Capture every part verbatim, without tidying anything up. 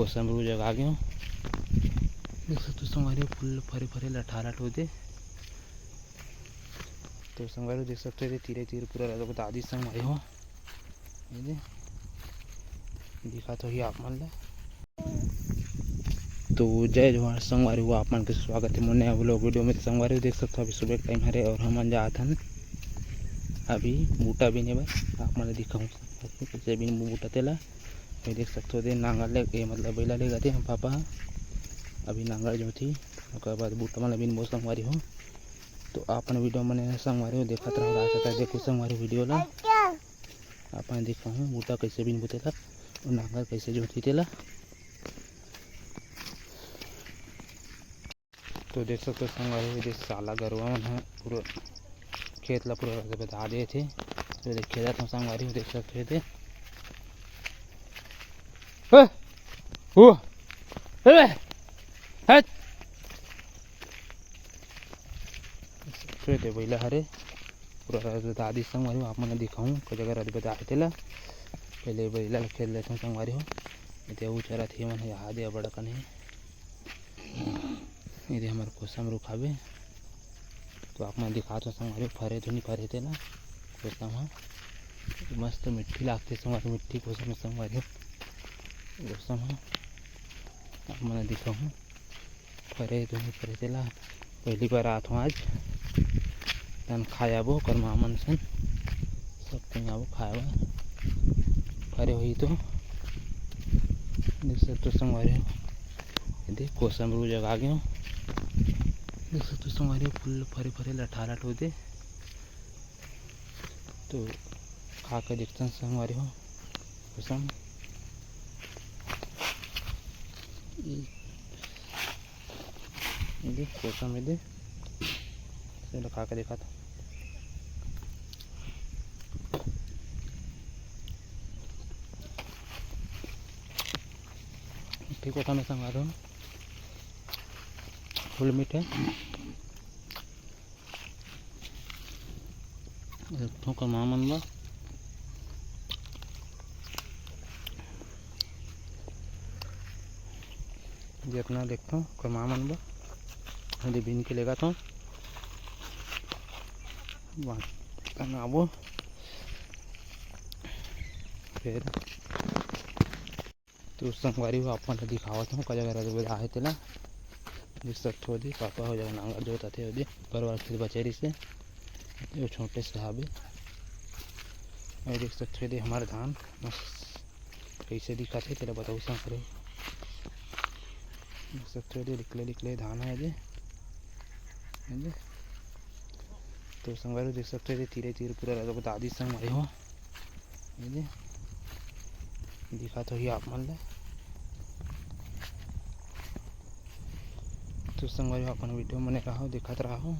कोसम रू जगह आ गए हो। देख सकते हो संगवारी हो, फूल फरे फरे लठालठ होते। तो संगवारी हो, देख सकते हो, ये तीरे तीर पूरा रद्दा बदादी संगवारी हो। ये दे, दिखात होही आप मन ला। तो जय जोहार संगवारी हो, आप मन के स्वागत हे मोर नया vlog video में। तो संगवारी हो, देख सकते हो, अभी सुबह के time हरे और हमन जात हन अभी बूटा बीने बर। आप मन ला दिखाऊं कइसे बीनबो बूटा तेला। ये देख सकते हो, दे नांगर ले, ये मतलब बैला ले जाते हम पापा। अभी नांगर जोतही, ओकर बाद बूटा मन ला बीनबो संगवारी हो। तो आप मन video मन संगवारी हो देखत रहो, रास्ता तक देखो संगवारी video ला। आप मन दिखाहूँ बूटा कइसे बीनबो तेला, और नांगर कइसे जोतही तेला। तो देख सकते हो संगवारी हो, ये साला गरुआ मन ह पूरा खेत ला पूरा बता देथे। तो देख खेत ला संगवारी हो, देख सकते हो, ये दे। हे! ओ! हे बे! हट! फिर दे बैला हरे, पूरा रद्दा बदादी संगवारी हो, आप मन ला दिखाऊं, कोई जगह रद्दा बदादी तेला। पहले बैला ला खेद लेथन संगवारी हो। एदे अउ चरत हे मन, यहाँ दे बड़ कन हे। एदे हमर कोसम रुख हावे। तो आप मन दिखात हो संगवारी हो, फरे धुनी फरे तेला। कोसम ह मस्त मिट्ठी लागथे संगवारी, मिट्ठी कोसम हे संगवारी हो। कोसम ह आप मन ला दिखाहूँ। फरे तो नहीं फरे तेला, पहली बार आत हूँ आज। तन खा जाबो ओकर माँ मन सन, सब कहीं आबो खाए बर। फरे होही तो देख सकते हो संगवारी हो, ये देख कोसम रू जगह आ गए हो। देख सकते हो संगवारी हो, फूल फरे फरे लठालठ होते। तो खा के देखथन संगवारी हो, कोसम। ये, ये देख, कोसम ये देख। चलो खा के देखा था। ठीक होता मैं संगवारी हो, फुल मीठे। एक ठो कमा मन बा। जितना देखथों कमा मन बा, एदे बीन के लेगा तो टंगाबो। फिर तो संगवारी हो, आप मन ल दिखावत हूँ, का जगह रद्दा बदाहे तेला। देख सकथो, ओदे पापा हो जगह नांगर जोतत हे, ओदे परवार खेत बचे रहिसे, वो छोटे से हाबे। और देख सकथो, एदे हमर धान मस्त कइसे दिखत हे, तेला बताऊ संगवारी हो। देख सकथो, एदे निकले निकले धान हे एदे, एदे। तो संगवारी हो, देख सकथो, एदे तीरे तीर पूरा रद्दा बदादी संगवारी हो। ये दे, दिखात होही आप मन ला। तो संगवारी हो, अपन video बने रहो, दिखात रहो।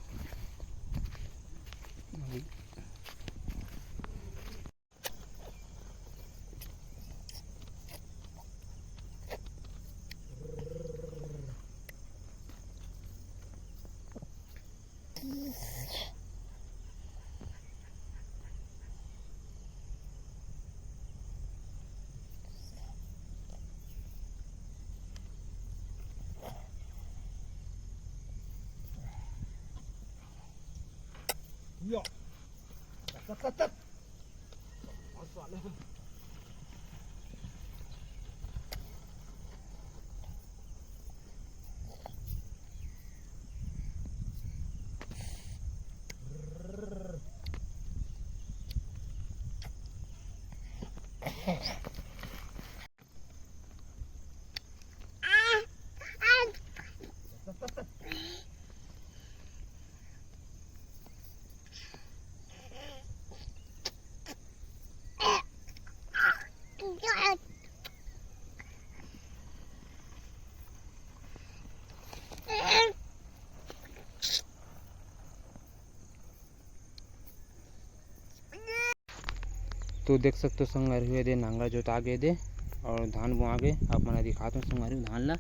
तो देख सकथो संगवारी हो, एदे नांगर जोता गे एदे और धान बोआ गे। आप मन ला दिखात हूँ संगवारी हो धान ला।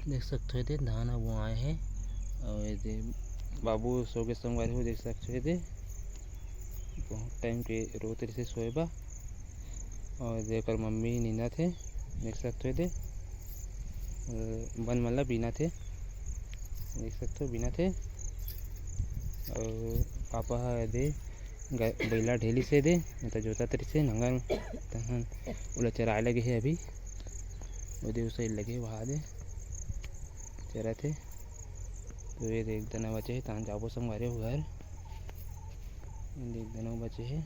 देख सकथो एदे धान ह बोआए हे और एदे बाबू सो गे संगवारी हो, देख सकथो एदे बहुत टाइम के रोत रहिसे सोए बा। और एदे एकर मम्मी नींदत हे, देख सकथो एदे। बन मन ला बीनत हे, देख सकथो, बीनत हे। अउ पापा ह दे ग-, बइला ढेली से दे, मतलब जोता तरी से नंगर में, तहन ओला चराए लगे हे अभी, ओदे उसे लगे वहा दे चरत हे। तो ये दे एक दना बचे हे, तहन जाबो संगवारी हो घर। ये दे एक दना बचे हे।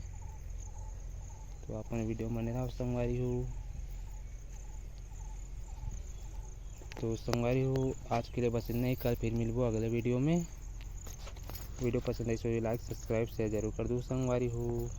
तो अपन video बने रहो संगवारी हो। तो संगवारी हो, आज के लिए बस इतना ही। कल फिर मिलबो अगले video में। Video पसंद आई तो like, subscribe, share जरूर कर दो संगवारी हो।